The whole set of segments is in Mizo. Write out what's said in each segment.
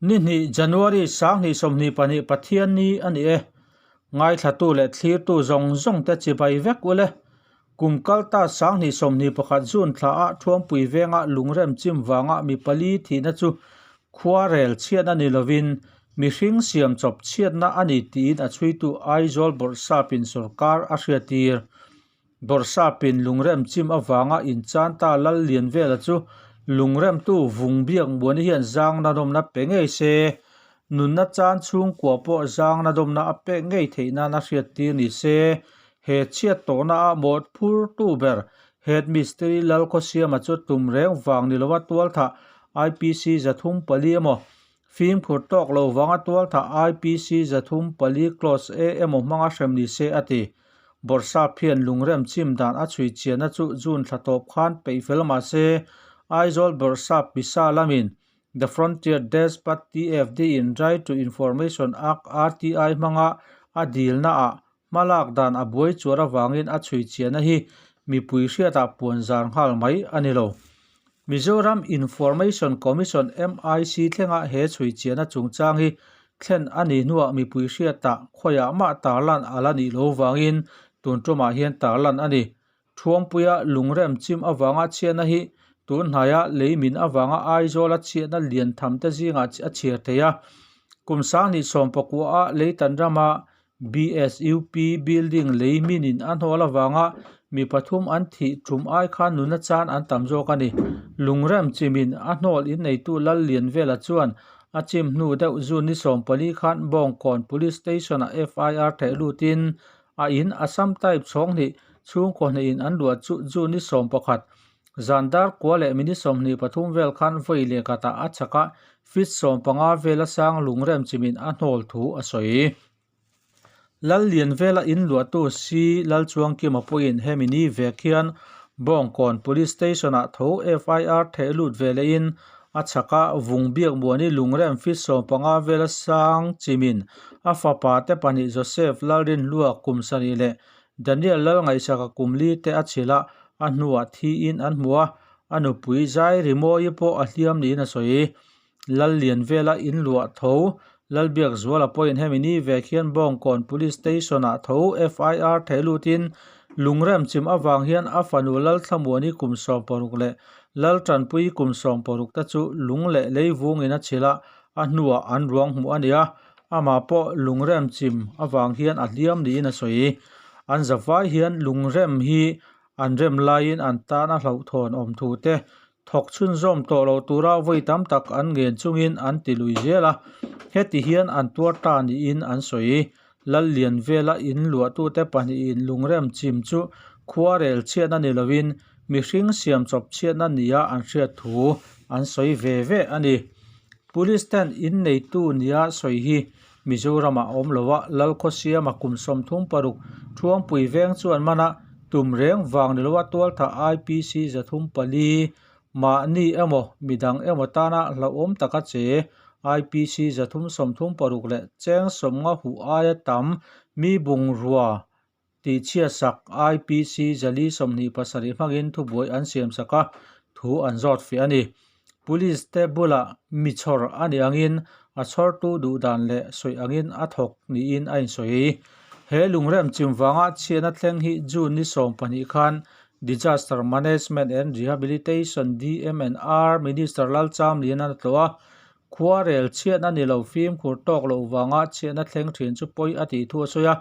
Ni hnih January 2022 Pathianni a ni e. Ngaithlatu leh thlirtu zawng zawng te chibai vek ule. Kum kalta 2021 June thla ah Thuampui venga lungrem chim vanga mi pali thihna chu khuarel chhiatna ni lovin mihring siam chawp chhiatna a ni tiin a chhuitu Aizawl Bawrhsapin sorkar a hriattir. Bawrhsapin lungrem chim avanga inchan ta lal lian vela chu lungremtu vung biak muani hian zangna dawmna pe ngei se, nunna chan chhungkua pawh zangna dawmna a pek ngei theih nan a hriattir ni se. He chhiat tawhna ah mawt phurtu ber Head Mistiri Lalkhawsiama chu tum reng vang ni lova tualthah IPC 304 emaw Fimkhur tawk lo vanga tualtha IPC 34 clause A emaw hmanga hrem ni se a ti. Bawrhsap hian lungrem chim dan a chhui chianna chu June thla tawp khan peih fel mah se, Aizawl Bawrhsap Pisa lamin The Frontier Despot TFD in Right to Information Act, RTI, hmanga a dilna ah hmalak dan a buai chuar avangin a chhui chianna hi mipui hriatah puan zar nghal mai a ni lo. Mizoram Information Commission, MIC, thlenga he chhui chianna chungchang hi thlen a nih hnuah mipui hriatah khawiah mah tarlan a la nih lo vangin tun tumah hian tarlan a ni. Thuampuia lungrem chim avanga chhiatna hi tun hnaia lei min avanga Aizawla chhiatna lian tham te zingah a chhiar thei a. Kum 2019 a Leitan rama BSUP building lei minin a hnawl avanga mi pathum an thih tum ai khan nuna chan an tam zawk a ni. Lungrem chimin a hnawl inneitu Lal Lianvela chuan a chim hnu deuh June ni 14 khan Bawngkawn Police Station-ah FIR theih lutin a in Assam type chhawng hnih chhungkaw hnihin an luah chu June ni 11 zan dar kua leh minute 23 vel khan vawi leh khatah a chhak a feet 15 vela sang lungrem chimin a hnawl thu a sawi. Lal lian vela in luahtu C Lalchuangkima pawhin hemi ni vek hian Bawngkawn Police Station-ah tho FIR theh lut ve lehin a chhak a vung biak muani lungrem feet 15 vela sang chimin a fapa te pahnih Joseph Lalrinhlua kum sarih leh Daniel Lalngaihsaka kum li te a chhilh a, a hnuah thiin an hmu a, a nupui zai rimawi pawh a hliam niin a sawi. Lal lian vela in luah tho Lalbiak Zuala pawhin hemi ni vek hian Bawngkawn Police Station-ah tho FIR theh lutin lungrem chim avang hian a fanu Lalthlamuani kum 16 leh Laltanpui kum 16 te chu lung leh lei vungin a chhilh a, a hnuah an ruang hmuh a ni a, amah pawh lungrem chim avang hian a hliam niin a sawi. An zavai hian lungrem hi an rem laiin an tan a hlauhthawn awm thu te Thawk chhunzawm tawh lo tura vawi tam tak an ngen chungin an ti lui zel a, heti hian an tuar ta niin an sawi. Lal lian vela in luahtute pahnihin lungrem chim chu khuarel chhiatna ni lovin mihring siam chawp chhiatna nia an hriat thu an sawi ve ve a ni. Police ten in neitu nia sawi hi Mizoramah a awm lo a, Lalkhawsiama kum 36 Thuangpui veng chuan mana tum reng vang ni loa tualtha IPC 34 mahni emaw midang emaw tana hlauhawm taka che IPC 336 leh cheng sawmnga huh aia tam mi bungrua tihchhiatsak IPC 427 hmangin thubuai an siamsak a, thu an zawt fiah a ni. Police te bulah mi chhawr a nih angin a chhawrtu duh dan leh sawi angin a thawk niin a insawi. He lungrem chim vanga chhiatna thleng hi June ni 12 khan Disaster Management and Rehabilitation, DMNR, Minister Lalchamlian a tlawh a, Khuarel chhiatna ni lo fimkhur tawk loh vanga chhiatna thleng thin chu pawi a tih thu a sawi a.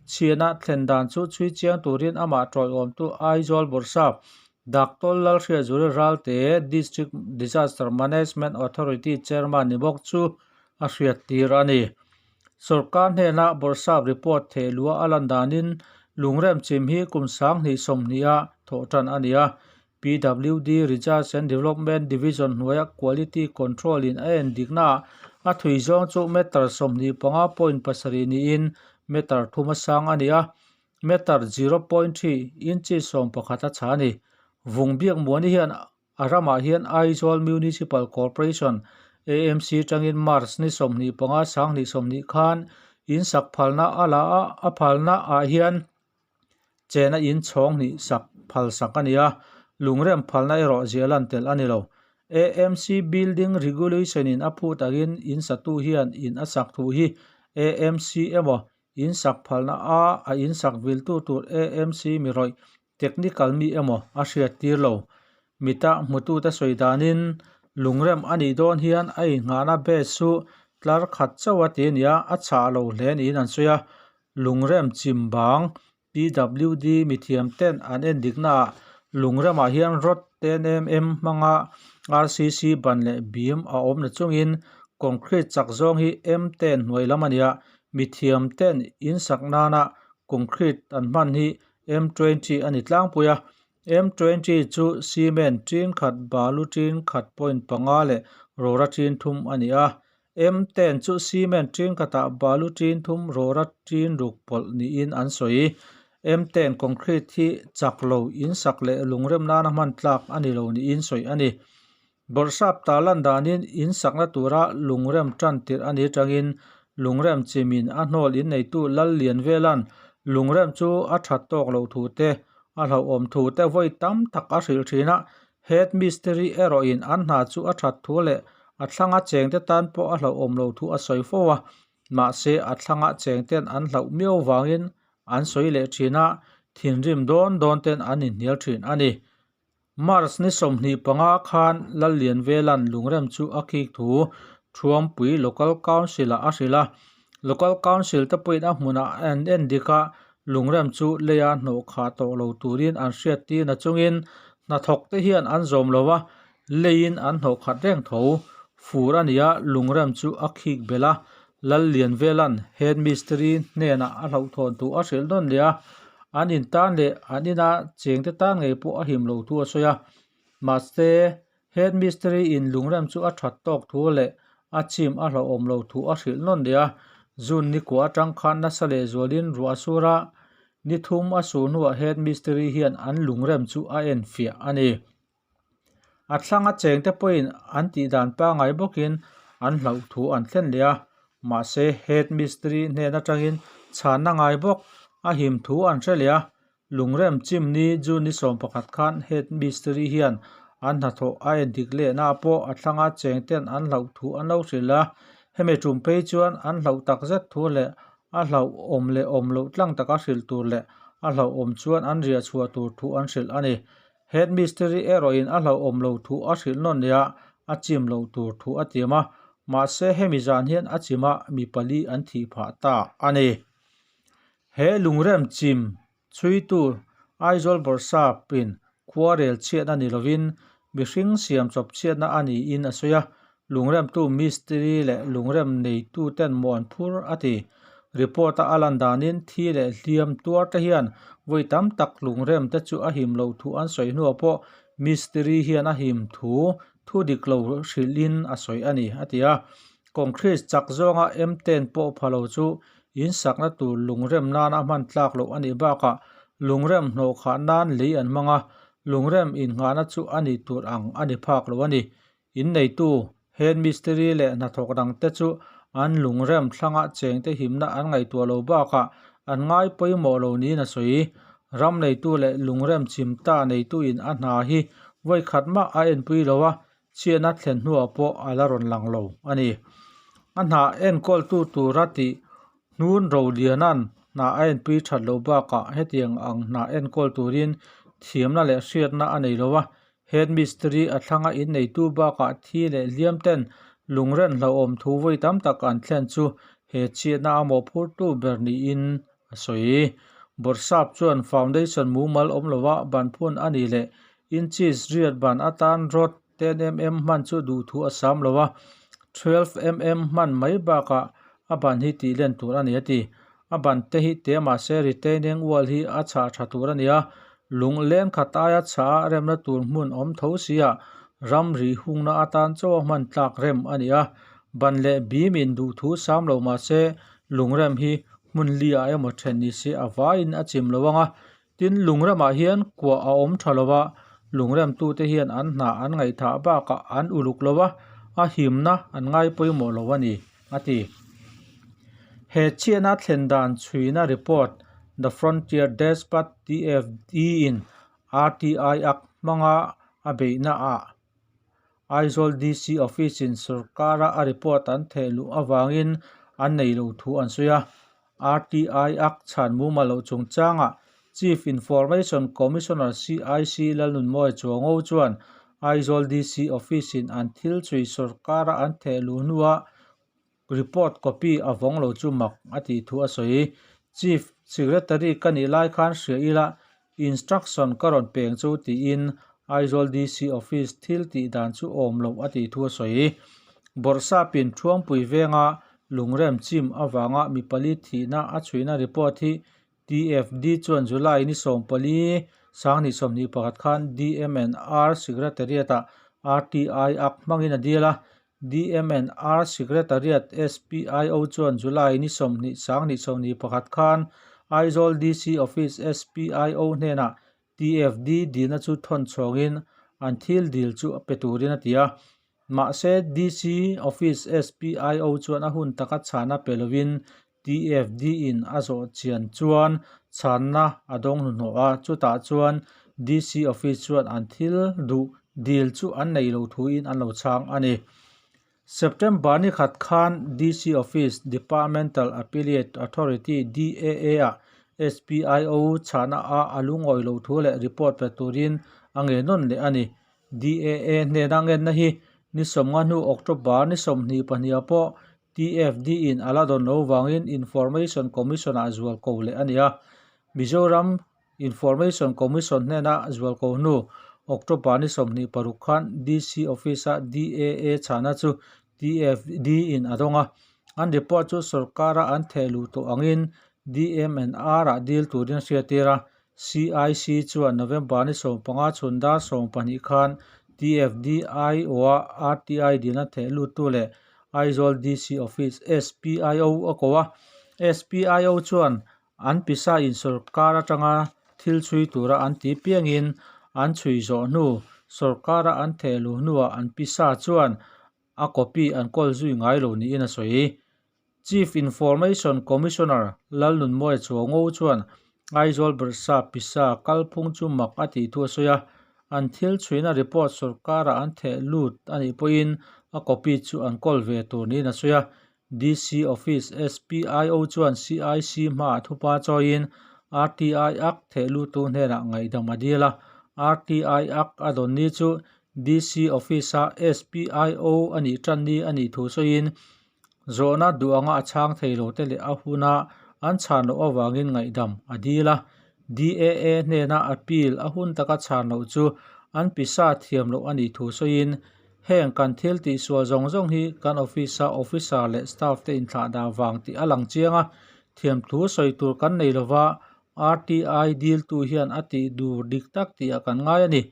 Chhiatna thlen dan chu chhui chiang turin amah tawiawmtu Aizawl Bawrhsap Doctor Lalhriatzuali Ralte, District Disaster Management Authority Chairman ni bawk chu a hriattir a ni. Sorkar hnena Bawrhsap report theh luah a lan danin lungrem chim hi kum 2020 a thawh tan a ni a. PWD Research and Development Division hnuaia Quality Control in a en diknaah a thui zawng chu meter 25.7 niin meter thum a sang a ni a, meter 0.3 inches 11 a chha a ni. Vung biak muani hian a ramah hian Aizawl Municipal Corporation, AMC, tangin March ni 25 2020 khan in sak phalna a la a, a phalna ah hian Chena in chhawng hnih sak phal sak a ni a, lungrem phalna erawh ziah lan tel a ni lo. AMC Building Regulation in a phut angin in satu hian in a sak thu hi AMC emaw in sak phalna a a in sak viltu tur AMC mi rawih technical mi emaw a hriat tir lo. Mita hmutute sawi danin lungrem a nih dawn hian a inngahna base chu tlar khat chauh a ti a nia, a chhah lo hle niin an sawi a. Lungrem chim bang PWD mithiam ten an en diknaah lungremah hian rod 10mm hmanga RCC ban leh beam a awm na chungin concrete chak zawng hi M10 hnuai lam a nia, mithiam ten insak nana concrete an hman hi M20 a ni tlangpui a, M20 chu cement tin khat balu tin khat point panga leh rawra tin thum a ni a, M10 chu cement tin khatah balu tin thum rawra tin ruk pawlh niin an sawi. M10 concrete hi chak lo insak leh lungrem nana hman tlak a ni lo niin sawi a ni. Bawrhsap ta lan danin in sakna tura lungrem tan tirh a ni atangin lungrem chimin a hnawl inneitu Lal Lianvela'n lungrem chu a that tawk loh thu te, a hlauhawm thu te vawi tam tak a hrilh thin a. Head Mistiri erawhin an hna chu a that thu leh a thlanga chengte tan pawh a hlauhawm lo thu a sawi fo a, mahse a thlanga chengten an hlauh miau vangin an sawi leh thin a, thinrim dawn dawn ten an inhnial thin a ni. March ni 25 khan Lallianvela'n lungrem chu a khik thu Thuampui Local Council-ah a hrilh a. Local Council te pawhin a hmunah an en dik a, lungrem chu leia hnawh khah tawh lo turin an hriat tir na chungin hnathawk te hian an zawm lo a, leiin an hnawh khat reng tho. Fur a nia lungrem chu a khik belh a, Lallianvela'n Head Mistiri hnenah a hlauhthawn thu a hrilh nawn leh a, an in tan leh an ina chengte tan ngei pawh a him lo thu a sawi a. Mahse, Head Mistiri in lungrem chu a that tawk thu leh a chim a hlauhawm lo thu a hrilh nawn leh a. June ni kua atang khan nasa leh zualin ruah a sur a, ni thum a sur hnuah Head Mistiri hian an lungrem chu a enfiah a ni. A thlanga chengte pawhin an tih dan pangngai bawkin an hlauh thu an thlen leh a, mahse head mistiri hnen atangin chhanna ngai bawk a him thu an hre leh a. Lungrem chimni June ni 11 khan head mistiri hian an hnathawh a endik lehna pawh a thlanga chengten an hlauh thu an lo hrilh a, hemi tum phei chuan an hlauh takzet thu leh a hlauhawm leh awm loh tlang taka hrilh tur leh a hlauhawm chuan an riah chhuah tur thu an hrilh a ni. Head Mistiri erawhin a hlauhawm lo thu a hrilh nawn leh a, a chim loh tur thu a tiam a, mahse hemi zan hian a chima mi pali an thih phah ta a ni. He lungrem chim chhuitu Aizawl Bawrhsapin khuarel chhiatna ni lovin mihring siam chawp chhiatna a niin a sawi a, Lungremtu mistiri leh lungrem neituten maw an phur a ti. Report-a a lan danin thi leh hliam tuar te hian vawi tam tak lungrem te chu a him loh thu an sawi hnuah pawh mistiri hian a him thu thu dik lo hrilhin a sawi a ni, a ti a. Concrete chak zawnga M10 pawh pha lo chu in sakna tur lungrem nana hman tlak loh a nih bakah lungrem hnawh khah nan lei an hmang a, lungrem innghahna chu a nih tur ang a ni phak lo a ni. Inneitu, head mistiri leh hnathawk dangte chu an lungrem thlanga chengte himna an ngaihtuah lo bakah an ngai pawimawh lo niin a sawi. Ram neitu leh lungrem chimta neituin a hna hi vawi khat mah a enpui lo a, chhiatna thlen hnuah pawh a la rawn lang lo a ni. A hna enkawltu tura tih Hnun Roliana'n hna a enpui that loh bakah hetiang ang hna enkawl turin thiamna leh hriatna a nei lo a, Head mistiri a thlanga inneitu bakah thi leh hliam ten lungren hlauhawm thu vawi tam tak an thlen chu he chhiatna a mawhphurtu ber niin a sawi. Bawrhsap chuan foundation mumal awm lova ban phun a nih leh inches riat ban atan rod 10mm hman chu duhthu a sam lo a, 12mm hman mai bakah a ban hi tih len tur a ni a ti. A ban te hi te mahse retaining wall hi a chhah tha tur a ni a, lung leng khat aia chhah a remna tur hmun awm tho si a, ramri hungna atan chaw a hman tlak rem a ni a. Ban leh bim in duhthu sam lo mahse lungrem hi hmun li ah emaw then ni se a vaiin a chim lo ang a. Tin, lungremah hian kuah a awm tha lo a, lungremtute hian an hna an ngaihthah bakah an uluk lo a, a himna an ngai pawimawh lo a ni, a ti. He chhiatna thlen dan chhuina report The Frontier Despot, TFD, in RTI Act hmanga a beihna ah. Aizawl DC Office in sorkara a report an theh luh avangin an nei lo thu an sawi a. RTI Act chhan mumal loh chungchangah Chief Information Commissioner, CIC, Lalnunmawia Chuango chuan Aizawl DC Office in an thil chhui sorkara an theh luh hnuah Report copy a vawng lo chu mak a tih thu a sawi. Chief Secretary ka nih lai khan hria ila instruction ka rawn peng chu tiin Aizawl DC office thil tih dan chu awm loh a tih thu a sawi. Bawrhsapin Thuangpui venga lungrem chim avanga mi pali thihna a chhuihna report hi TFD chuan July ni 14, 2021 khan DMNR Secretariat-ah RTI ak hmangin a dil a. DMNR Secretariat SPIO chuan July ni 20, 2021 khan Aizawl DC Office SPIO hnenah TFD dilna chu thawn chhawngin an thil dil chu pe turin a ti a. Mahse, DC Office SPIO chuan a hun taka chhana pe lovin TFD in a zawh chian chuan chhanna a dawng hnuhnawh a, chutah chuan DC Office chuan an thil duh dil chu an nei lo thuin an lo chhang a ni. September ni khat khan DC Office Departmental Appellate Authority, DAA, ah SPIO chhana a a lungawi lo thu leh report pe turin a nge nawn leh a ni. DAA hnena ngenna hi ni sawmnga hnu October ni 22 ah pawh TFD in a la dawn lo vangin Information Commission ah zual ko leh a ni a. Mizoram Information Commission hnena zual ko hnu October ni 26 khan DC Office-a DAA chhana chu TFD in a dawng a. An report chu sorkara an theh luh tawh angin DMNR-ah dil turin a hriattir a. CIC chuan November ni 15 chhun dar 12 khan TFDIO-a RTI dilna theh luttu leh Aizawl DC Office SPIO a ko a. SPIO chuan an pisa in sorkar atanga thil chhui tura an ti piangin an chhui zawh hnu sorkara an theh luh hnuah an pisa chuan a copy an kawl zui ngai lo niin a sawi. Chief Information Commissioner Lalnunmawia Chuango chuan Aizawl Bawrhsap pisa kalphung chu mak a tih thu a sawi a, an thil chhuina report sorkara an theh lut a nih pawhin a copy chu an kawl ve tur niin a sawi a. DC Office SPIO chuan CIC hmaah thupa chawiin RTI Act theh luttu hnenah ngaihdam a dil a, RTI Act a dawn ni chu DC Office-a SPIO a nih tan ni a nih thu sawiin Zawhna duh anga a chhang thei lo te leh a huna an chhan loh avangin ngaihdam a dil a. DAA hnena appeal a hun taka chhan loh chu an pisa thiam loh a nih thu sawiin, Heng kan thil tihsual zawng zawng hi kan office-a officer leh staff te inthlah dah vang tih a lang chiang a, thiamthu sawi tur kan nei lova, RTI diltu hian a tih dur dik tak tihah kan ngai a ni.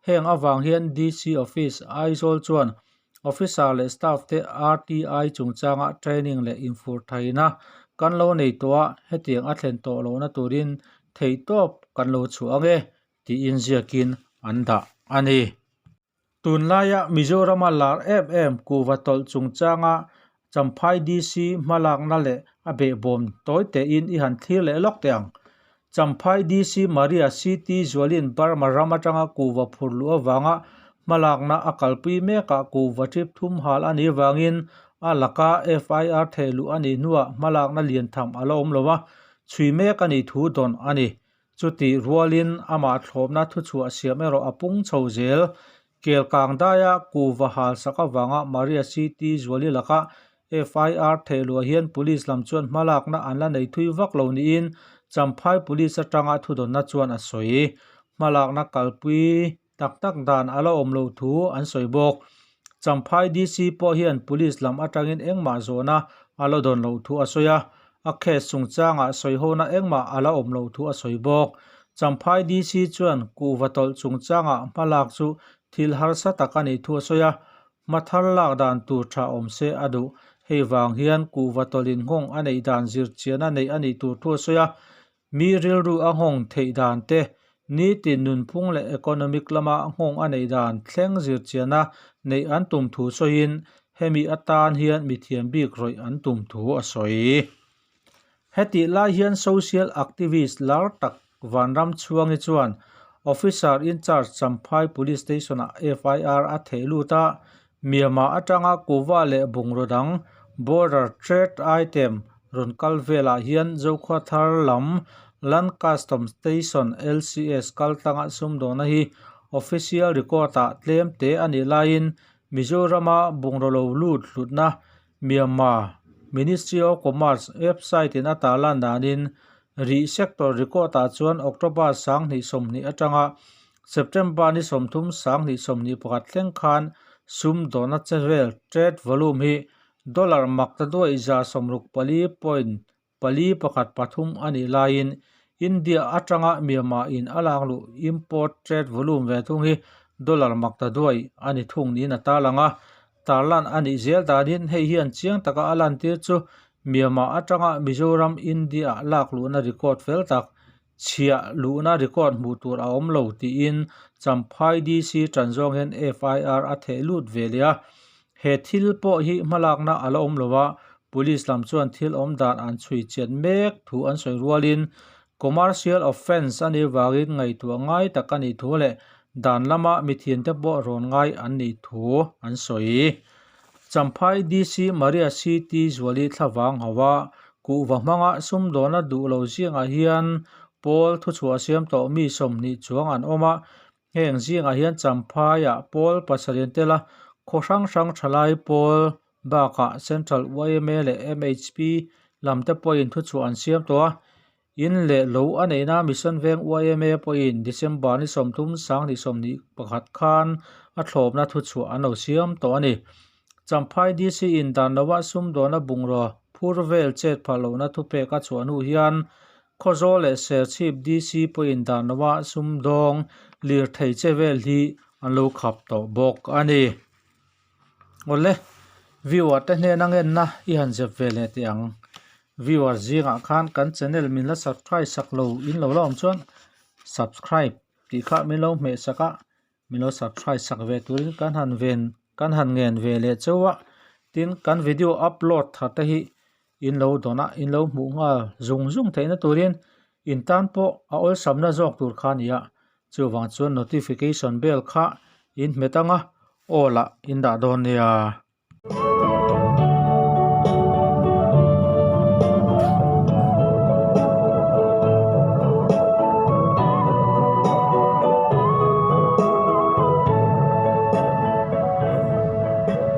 Heng avang hian DC Office, Aizawl chuan Officer leh staff te RTI chungchanga training leh infurthaina kan lo nei tawh a, hetiang a thlen tawh lohna turin theihtawp kan lo chhuah ang e, tiin ziakin an dah a ni. Tunlaia Mizorama lar em em kuhva tawlh chungchanga Champhai DC hmalakna leh a behbawm tawi tein i han thlir leh lawk teh ang. Champhai DC Maria CT Zualin Burma ram atanga kuhva phur luh avanga hmalakna a kalpui mekah kuhva trip thum hal a nih avangin a laka FIR theh luh a nih hnuah hmalakna lian tham a la awm lo a, chhui mek a nih thu dawn a ni. Chutih rualin amah thlawpna thuchhuah siam erawh a pung chho zel. Kelkang daia kuhva hal sak avanga Maria CT Zuali laka FIR thehluah hian Police lam chuan hmalakna an la nei thui vak lo niin Champhai Police atanga thudawnna chuan a sawi. Hmalakna kalpui tak tak dan a la awm lo thu an sawi bawk. Champhai DC pawh hian Police lam atangin engmah zawhna a la dawn loh thu a sawi a, a case chungchangah sawihona engmah a la awm loh thu a sawi bawk. Champhai DC chuan kuhva tawlh chungchangah hmalak chu thil harsa tak a nih thu a sawi a, hma thar lak dan tur tha awm se a duh. Hei vang hian kuhva tawlhin nghawng a neih dan zirchian a neih a nih tur thu a sawi a, Mi rilru a nghawng theih dan te, nitin nunphung leh economic lama nghawng a neih dan thleng zirchiana neih an tum thu sawiin hemi atan hian mithiam bik rawih an tum thu a sawi. Hetih lai hian social activist lar tak Vanramchhuangi chuan Officer in charge Champhai Police Station ah FIR a theh lut a, Myanmar atanga kuhva leh bungraw dang border trade item rawn kal velah hian Zokhua thar lam Land Custom Station, LCS, kal tlanga sumdawhna hi official record ah tlem te a nih laiin Mizorama bungraw lo lut hlutna Myanmar Ministry of Commerce website in a tarlan danin rih sector record ah chuan October 2020 atanga September ni 30 2021 thleng khan sum dawhna che vel trade volume hi dollar mak ta duai 64 point pali pakhat pathum a nih laiin India atanga Myanmar in a lak luh import trade volume ve thung hi dollar mak ta duai a ni thung niin a tarlang a. Tarlan a nih zel danin hei hian chiang taka a lantir chu Myanmar atanga Mizoram India ah lak luhna record fel tak chhiah luhna record hmuh tur a awm lo tiin Champhai DC tan zawng hian FIR a theh lut ve leh a. He thil pawh hi hmalakna a la awm lo a, Police lam chuan thil awm dan an chhui chian mek thu an sawi rualin Commercial offence a nih vangin ngaihtuah ngai tak a nih thu leh dan lama mithiante pawh rawn ngai an nih thu an sawi. Champhai DC Maria CT Zuali thlavang ho a, kuhva hmanga sumdawna duh lo zingah hian pawl thuchhuah siam tawh mi 20 chuang an awm a, heng zingah hian Champhaiah pawl pasarih an tel a, khaw hrang hrang thalai pawl bakah Central yma leh MHP lam te pawhin thuchhuah an siam tawh a, In leh lo a neihna Mission Veng yma pawhin December ni 30 2021 khan a thlawpna thuchhuah an lo siam tawh a ni. Champhai DC in dan loah sumdawna bungraw phur vel chet phah lohna thupek a chhuah hnu hian Khawzawl leh Serchhip DC pawhin dan loah sumdawng lirthei che vel hi an lo khap tawh bawk a ni. Awle, viewer te hnena ngenna i han zep ve leh teh ang. Viewer zingah khan kan channel min la subscribe sak lo in lo la awm chuan subscribe tih kha min lo hmeh sak a, min lo subscribe sak ve turin kan han ven kan han ngen ve leh cheu a. Tin, kan video upload thar te hi in lo dawn a, in lo hmuh nghal zung zung theihna turin in tan pawh a awlsamna zawk tur kha a ni a. Chuvang chuan notification bell kha in hmet ang a, all ah in dah dawn nia.